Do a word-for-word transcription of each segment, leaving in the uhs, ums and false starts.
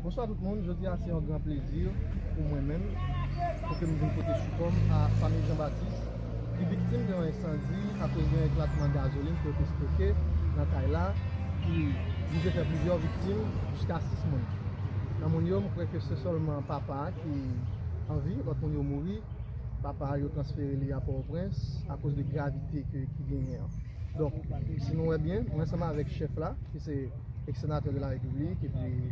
Bonswa tout moun, jodi a se yon gran plezi pou mwen menm pou ke m vin pote sipò m a fanmi Jean Baptiste ki viktim de yon ensandi akoz de yon eklatman gazolin ke yo te stoke nan kay la, ki rive fè plizyè viktim, jiska sis moun. Nan moun yo, m kwè ke se sèlman papa a ki an vi, lòt moun yo mouri. Papa a, yo transfere li a Pòtoprens akoz de gravite ke, ki genyen an. Donk, si nou wè byen, mwen ansanm avèk chèf la, ki se ex-sénateur de la République, epi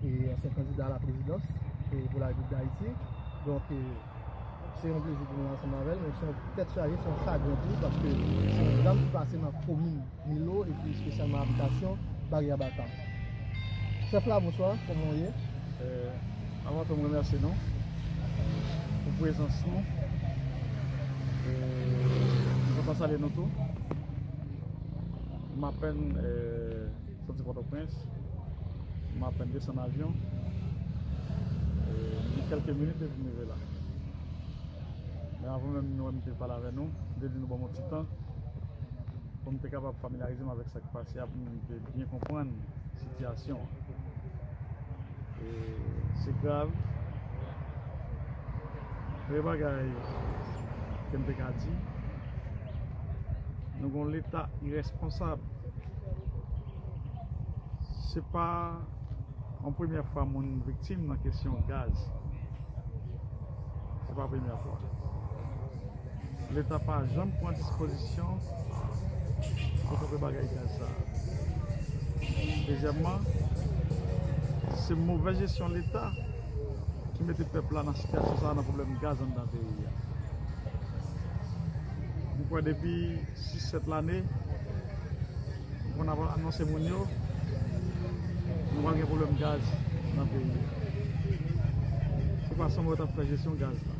e ansyen kandida a la présidence e pou la République d'Haïti. Donk, e, se yon plezi pou mwen ansanm avè l, men se yon tèt chaje, se yon chagren tou, paske se yon dram ki pase nan komin Milo, epi espesyalman abitasyon Baryè Batan. Chèf la, bonswa, kòman w ye? E, avan tou, m remèsye nou pou prezans nou. E, m kontan salye nou tou. M apèn, e, soti Pòtoprens. M apèn desann avyon. E, m gen kèlke minit epi m rive la. Men avan menm nou wè m te pale avè nou, m te di nou ban m yon ti tan pou m te kapab familyarize m avèk sa k pase a, pou m te byen konprann sitiyasyon an. E se grav. Premye bagay ke m te ka di, nou gon Leta irèsponsab. Se pa yon premyè fwa moun viktim nan kesyon gaz. Se pa premyè fwa. Leta pa janm pran dispozisyon pou kanpe bagay gaz sa a. Dezyèmman, se movè jesyon Leta ki mete pèp la nan sitiyasyon sa a, nan pwoblèm gaz anndan peyi a. M kwè depi sis sèt lane, m konn ap anonse moun yo, nou pral gen pwoblèm gaz nan peyi a. Se fason nou t ap fè jesyon gaz la.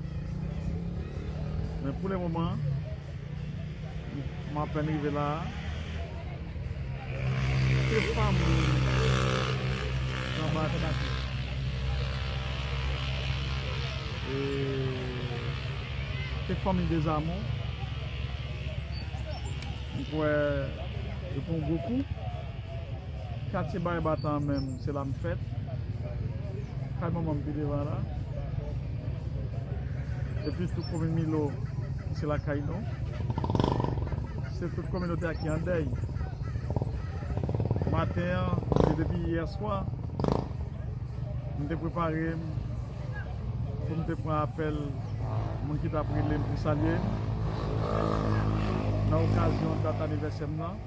Men pou le moman, m apèn rive la a. Te fanmi anba tentative. E te fanmi Dezamo. M kwè yo pran yon gwo kou. Katye Baryè Batan an menm, se la m fèt. Kay manman m pi devan la. Epi tout komin Milo, ki se lakay nou. Se tout kominote a ki an dèy. Maten an, se depi yè swa, m te prepare m pou m te pran apèl moun ki t ap rele m pou salye m nan okazyon dat anivèsè m nan,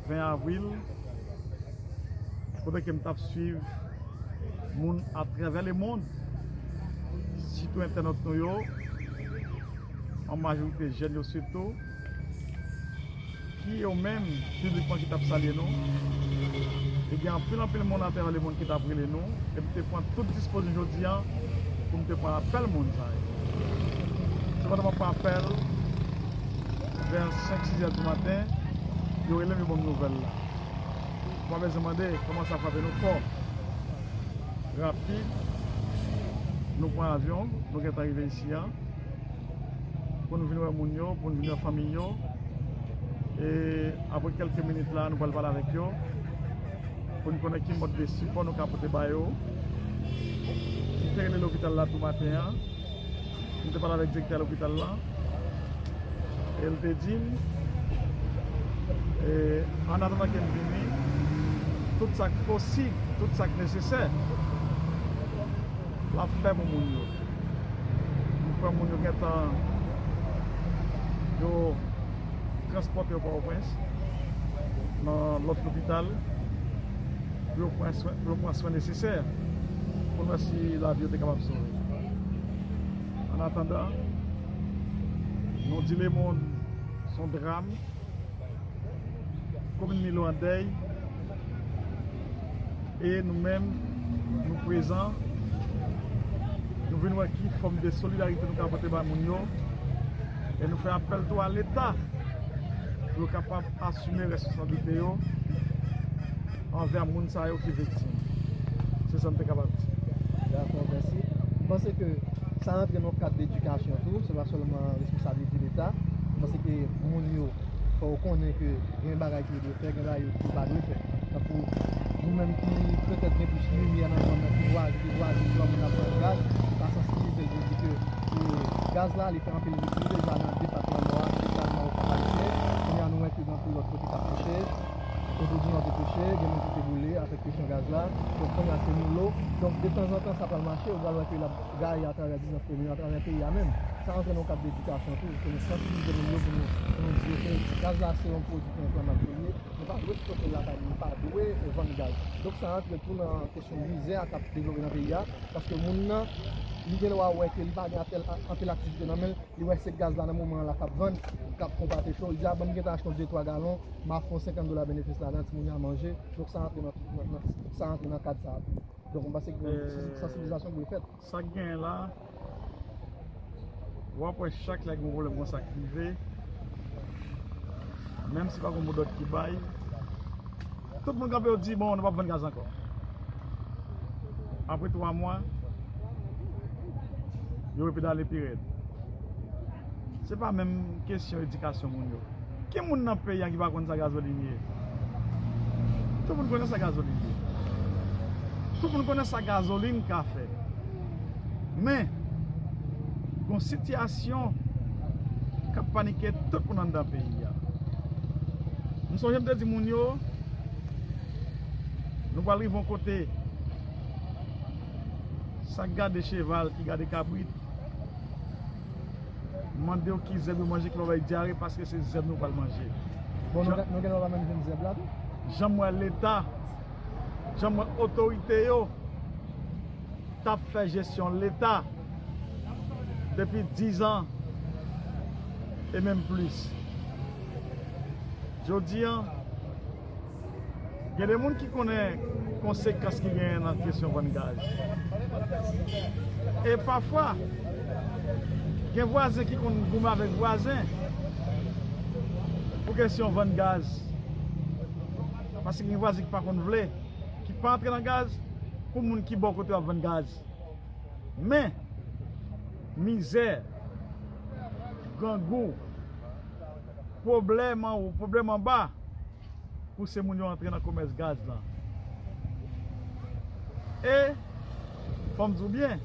ven avril, kote ke m t ap swiv moun atravè lemonn, sitou entènòt nou yo, an majorite jèn yo sitou, ki yo menm, piblikman ki t ap salye nou. E gen anpil, anpil moun atravè lemonn ki t ap rele nou, e m te pran tout dispozisyon jodi a pou m te pran apèl moun sa yo. Sepandan, m ap pran apèl vè senk, sis è di maten, yo rele m, yo ban m nouvèl la. Ou pa bezwen mande, kòmanse ap frape nou fò. Rapid, nou pran avyon, nou gentan rive isi a. Pou nou vin wè moun yo, pou nou vin wè fanmi yo. E apre kèlke minit la, nou pral pale avèk yo pou n konnen ki mòd de sipò nou ka pote ba yo. M te rele lopital la tou maten an. M te pale avèk direktè lopital la. E l te di m, e, an atandan ke m vini, tout sa k posib, tout sa k nesesè, l ap fè pou moun yo. M kwè moun yo gentan, yo transpòte yo Pòtoprens, nan lòt lopital, pou yo pran swen, pou yo pran swen nesesè, pou n wè si lavi yo te kapab sove. An atandan, nou di lemonn, se yon dram. Komin Milo an dèy. E nou menm, nou prezan. Nou vin wè ki fòm de solidarite nou ka pote ba moun yo. E nou fè apèl tou a Leta pou yo kapab asime responsablite yo anvè moun sa yo ki viktim. Se sa m te kapab di. Dakò, mèsi. M panse ke sa rantre nan kad edikasyon tou, se pa sèlman responsablite Leta. M panse ke moun yo, Ou konnen ke gen bagay ki dwe fè, gen bagay ki pa dwe fè. Tankou nou menm ki petèt gen plis limyè nan zòn nan, ki vwazen, ki vwazen zòn moun ap vann gaz, nou ka sansibilize l pou di ke, e, gaz la, li fè anpil viktim deja nan depatman Nò a, espesyalman Okap Ayisyen. Kounye a, nou wè ke gen anpil lòt kote k ap touche. Kote di Nò te touche, gen moun ki te boule avèk kesyon gaz la. Donk, kounye a, se Milo. Donk, detanzantan, sa pral mache, ou pral wè ke l ap gaye atravè diznèf komin, atravè peyi a menm. Sa antre nan yon kad de edikasyon tou, pou nou sansibilize moun yo, pou nou, pou nou di, oke, gaz la se yon pwodui ki enflamab pou li ye, nou pa dwe stoke l lakay nou, nou pa dwe vann gaz. Donk sa antre tou nan kesyon mizè a k ap devlope nan peyi a, paske moun nan, li gen dwa wè ke li pa gen atèl, anpil aktivite nan men l, li wè se gaz la nan moman an la k ap vann, k ap konpate cho, li di, a, ban m gentan achte yon de twa galon, m a fè yon senkant dola benefis ladan, timoun yo a manje, donk sa antre nan, nan, nan, sa antre nan kad sa a tou. Donk, m panse ke yon sansibilizasyon ki dwe fèt. Sa k genyen la, w ap wè chak lè gen yon pwoblèm konsa k rive, menm si pa gen yon mo dòd ki bay, tout moun kanpe yo di, bon, nou p ap vann gaz ankò. Apre twa mwa, yo repedale pi rèd. Se pa menm kesyon edikasyon moun yo. Ki moun nan peyi a ki pa konn sa gazolin ye? Tout moun konnen sa gazolin ye. Tout moun konnen sa gazolin ka fè. Men, gon sitiyasyon k ap panike tout moun anndan peyi a. M sonje m te di moun yo, nou pral rive yon kote, sa k gade cheval, ki gade kabrit, mande yo ki zèb yo manje ki pa bay dyare, paske se zèb nou pral manje. Bon, nou gen, nou gen dwa pa menm jwenn zèb la tou. Jan m wè Leta, jan m wè otorite yo t ap fè jesyon Leta depi diz an e menm plis. Jodi a, gen de moun ki konnen konsekans ki genyen nan kesyon vann gaz. E pafwa, gen vwazen ki konn goumen avèk vwazen pou kesyon vann gaz. Paske gen vwazen ki pa konn vle, ki pa antre nan gaz, pou moun ki bò kote yo ap vann gaz. Men, mizè, grangou, pwoblèm anwo, pwoblèm anba, pouse moun yo antre nan komès gaz lan. E, fò m di w byen,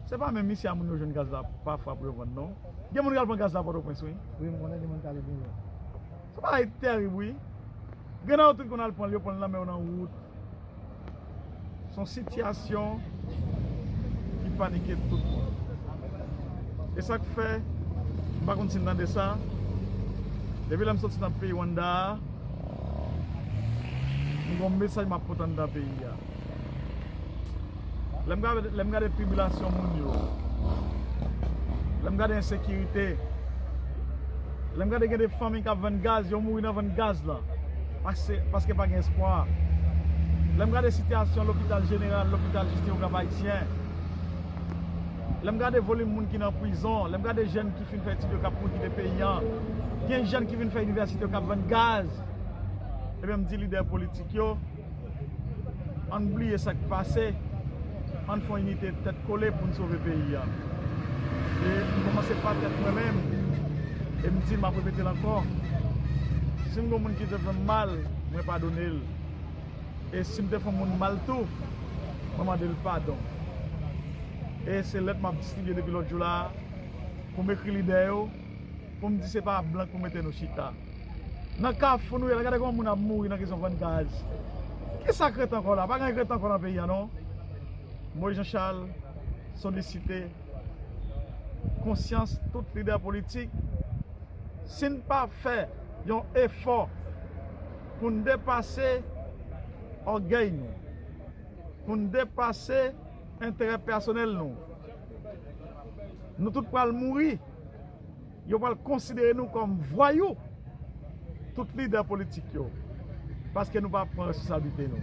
se pa menm isi a moun yo jwenn gaz la pafwa pou yo vann, non. Gen moun ki al pran gaz la Pòtoprens, wi. Wi, m konnen gen moun ki ale pran l. Se yon bagay tèrib, wi. Gen nan yo tout konn al pran l, yo pran l nan men yo nan wout. Se yon sitiyasyon ki panike tout moun. E sa k fè, m pa konn si n tande sa, depi lè m soti nan peyi Rwanda a, m gen yon mesaj m ap pote anndan peyi a. Lè m gade, lè m gade tribilasyon moun yo, lè m gade ensekirite, lè m gade gen de fanmi k ap vann gaz, yo mouri nan vann gaz lan, paske, paske pa gen espwa. Lè m gade sitiyasyon lopital jeneral, lopital Jistis Okap Ayisyen, lè m gade volim moun ki nan prizon, lè m gade jèn ki fin fè etid yo k ap kouri kite peyi a, gen jèn ki fin fè inivèsite yo k ap vann gaz, ebyen m di lidè politik yo, ann bliye sa k pase, ann fè yon inite tèt kole pou n sove peyi a. E m kòmanse pa tèt mwen menm, e m di l, m ap repete l ankò, si m gen yon moun ki te fè m mal, mwen padone l. E si m te fè yon moun mal tou, mwen mande l padon. E se lèt m ap distribye depi lòt jou la a, pou m ekri lidè yo, pou m di se pa blan k pou mete nou chita. Nan kafou nou ye la, gade kòman moun ap mouri nan kesyon vann gaz. Kisa k ret ankò la? Pa gen anyen k ret ankò nan peyi a, non. Moïse Jean Charles solisite konsyans tout lidè politik. Si n pa fè yon efò pou n depase ògèy nou, pou n depase enterè pèsonèl nou, nou tout pral mouri. Yo pral konsidere nou kòm vwayou, tout lidè politik yo, paske nou pa pran responsablite nou.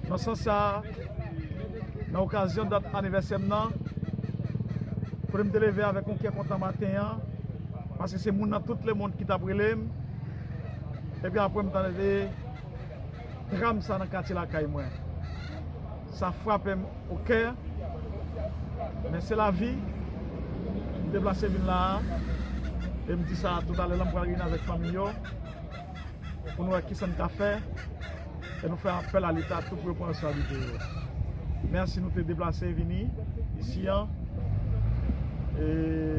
Nan sans sa a, nan okazyon dat anivèsè m nan, kote m te leve avèk yon kè kontan maten an, paske se moun nan tout lemonn ki t ap rele m, epi apre m tande dram sa nan katye lakay mwen. Sa frape m o kè, men se lavi. M deplase vin la a. E m di sa toutalè la, m pral reyini avèk fanmi yo pou nou wè kisa n ka fè. E nou fè apèl a Leta tou pou yo pran responsablite yo. Mèsi nou te deplase vini isi an. E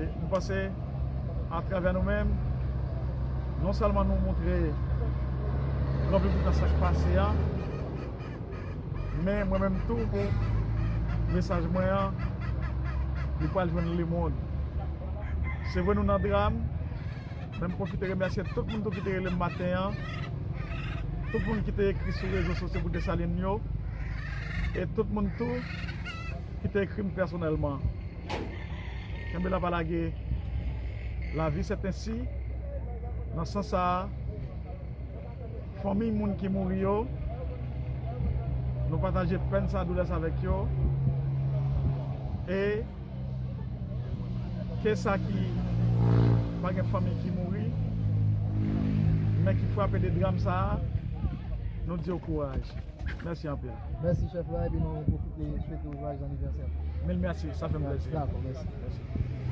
m panse atravè nou menm, non sèlman nou montre gran piblik la sa k pase a, men mwen menm tou, mesaj mwen an, li pral jwenn lemonn. Se vre nou nan dram, men m pwofite remèsye tout moun tou ki te rele m maten an, tout moun ki te ekri sou rezo sosyo pou Desalin yo, e tout moun tou ki te ekri m pèsonèlman. Kenbe la, pa lage. Lavi se ensi. Nan sans sa a, fanmi moun ki mouri yo, nou pataje pèn sa, doulè sa avèk yo. E ke sa ki pa gen fanmi ki mouri, men ki frape de dram sa a, nou di yo kouraj. Mèsi anpil. Mèsi chèf la, epi nou pwofite swete w jwayez anivèsè. Mil mèsi, sa fè m plezi. Dakò, mèsi. Mèsi.